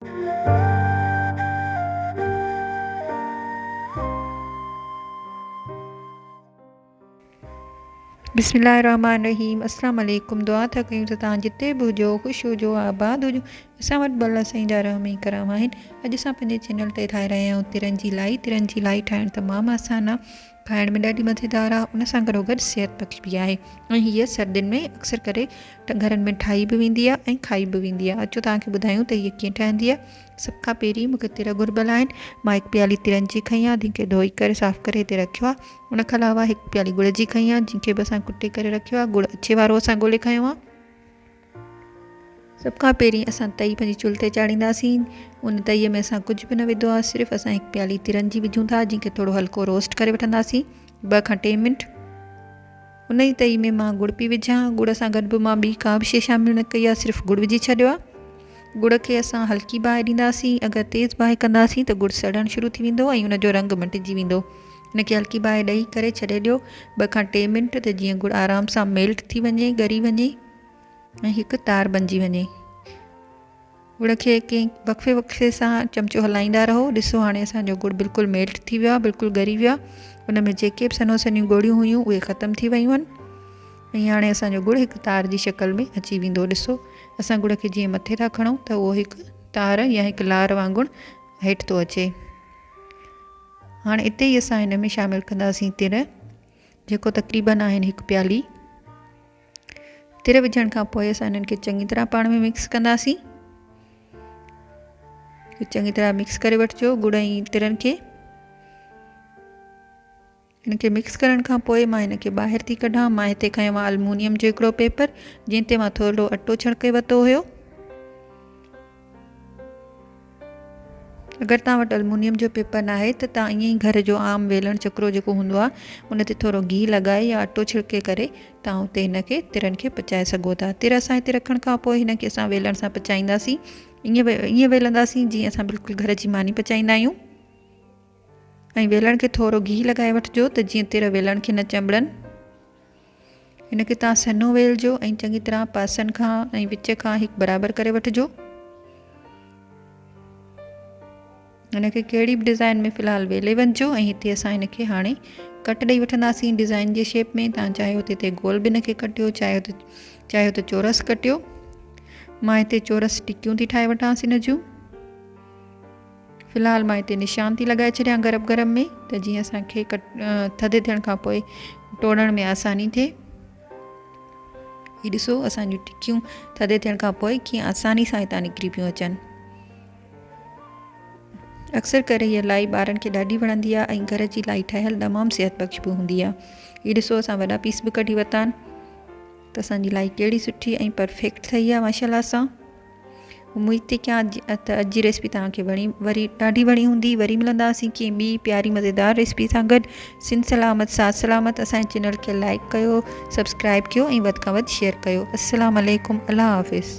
بسم الله الرحمٰن الرحيم السلام عليڪم دعا ٿا ڪيون ته توهان جتي به هجو خوش هجو آباد هجو اسان وٽ به الله سائين جا رحم ۽ ڪرم آهن اڄ اسان پنهنجي چينل تي ٺاهي رهيا آهيون ترن جي لائي ترن جي لائي ٺاهڻ تمام آسان آهي کائڻ ۾ ڏاڍي مزيدار آهي ان سان گڏو گڏ صحت بخش به آهي ۽ هيء سردين ۾ اڪثر ڪري گهرن ۾ ٺاهي به ويندي آهي ۽ کائي به ويندي آهي اچو توهان کي ٻڌايون ته هيء ڪيئن ٺهندي آهي سڀ کان پهرين مون کي تر گهربل آهن مان هڪ پيالي ترن جي کنئي آهي جنهن کي ڌوئي ڪري صاف ڪري هتي رکيو آهي ان کان علاوه هڪ پيالي ڳڙ جي کنئي آهي جنهن کي به اسان ڪٽي ڪري رکيو آهي ڳڙ اڇي وارو اسان ڳولي کنيو آهي سڀ کان پهرين اسان تئي پنهنجي چلهه تي چاڙهينداسين. ان تئي ۾ اسان ڪجهه به نه وڌو آهي صرف اسان هڪ پيالي ترن جي وجهون ٿا جنهن کي ٿورو هلڪو روسٽ ڪري وٺنداسين ٻه کان ٽي منٽ. ان ئي تئي ۾ مان ڳڙ پي وجهان. ڳڙ سان گڏ به مان ٻي ڪا به شيء شامل نه ڪئي آهي صرف ڳڙ وجهي ڇڏيو آهي. ڳڙ کي اسان هلڪي باهه ڏينداسين اگر تيز باهه ڪنداسين ته ڳڙ سڙڻ شروع ٿي ويندو ۽ ان جو رنگ مٽجي ويندو. ان کي هلڪي باهه ڏئي ڪري ڇڏي ڏيو ٻه کان ٽي منٽ ته جيئن ڳڙ آرام سان ميلٽ ٿي وڃي ڳري وڃي. ۽ هڪ تار بنجي وڃي. ڳڙ کي ڪنهن وقفي وقفي سان چمچو هلائيندا رهو. ڏسو هاڻي اسان جو ڳڙ بلڪل ميلٽ ٿي ويو آهي، بلڪل ڳري ويو آهي. ان ۾ جيڪي به سنهو سنهيون ڳوڙهيون هيون اهي ختم ٿي ويون آهن ۽ هاڻي اسان جو ڳڙ هڪ تار جي شڪل ۾ اچي ويندو. ڏسو اسان ڳڙ کي جيئن مٿي ٿا کڻون ته اهو هڪ تار يا هڪ لار وانگر هيٺ ٿو اچي. هاڻي اتي ئي اسان هن ۾ شامل ڪنداسين تر جيڪو تقريبن آهن هڪ پيالي. تر وجهڻ کان پوء اسان انهن کي چڱي طرح پاڻ ۾ مڪس ڪنداسين. چڱي طرح مڪس ڪري وٺجو ڳڙ ۽ ترن کي. هن کي مڪس ڪرڻ کان پوء مان هن کي ٻاهر ٿي ڪڍان. مان هتي کنيو آهي المونيم جو هڪڙو پيپر جنهن تي مان ٿورڙو اٽو ڇڻڪي ورتو هيو. اگر توهان وٽ المونيم جو پيپر ناهي ته توهان ائين ئي گهر جو عام ويلڻ چڪرو جيڪو هوندو آهي ان تي ٿورو گيهه لڳائي يا اٽو ڇڙڪي ڪري توهان اتي هن کي ترن کي پچائي سگهو ٿا. تر اسان هتي رکڻ کان پوء هن کي اسان ويلڻ سان پچائينداسين ائين ائين ويلنداسين جيئن اسان بلڪل گهر جي ماني پچائيندا آهيون ۽ ويلڻ کي ٿورو گيهه لڳائي وٺجو ته جيئن تر ويلڻ کي نه چنبڙن. هن کي توهان سنهو ويلجو ۽ چڱي طرح پاسن کان ۽ وچ کان هڪ برابر ڪري وٺجو. هن کي ڪهڙي به ڊزائن ۾ في الحال ويلي وڃجو ۽ هتي اسان هن کي هاڻي ڪٽ ڏئي وٺنداسين ڊزائن جي شيپ ۾ توهان چاهيو ته هتي گول به هن کي ڪٽيو چاهيو ته چاهيو ته چورس ڪٽيو. مان هتي چورس ٽڪيون ٿي ٺاهي وٺانس هن جون. في الحال مان هتي نشان ٿي لڳائي ڇڏيان گرم گرم ۾ ته جيئن اسان کي ٿڌي ٿيڻ کان پوء ٽوڙڻ ۾ آساني ٿئي. هي ڏسو اسان جون ٽڪيون ٿڌي ٿيڻ کان پوء ڪيئن آساني سان هتان نڪري پيون اچن. اڪثر ڪري هيء لائي ٻارن کي ڏاڍي وڻندي آهي ۽ گهر جي لائي ٺهيل تمام صحت بخش به هوندي آهي. هي ڏسو اسان وڏا پيس به ڪڍي ورتا آهن ته اسان جي لائي ڪهڙي سٺي ۽ پرفيڪٽ ٺهي آهي ماشاء الله سان. اميد ٿي ڪيان ته اڄ جي ريسپي توهان کي وڻي وري ڏاڍي وڻي هوندي وري ملنداسين ڪنهن ٻي پياري مزيدار ريسپي سان گڏ سنڌ سلامت ساٿ سلامت اسان جي چينل کي لائڪ ڪيو سبسڪرائب ڪيو ۽ وڌ کان وڌ شيئر ڪيو السلام عليڪم الله حافظ.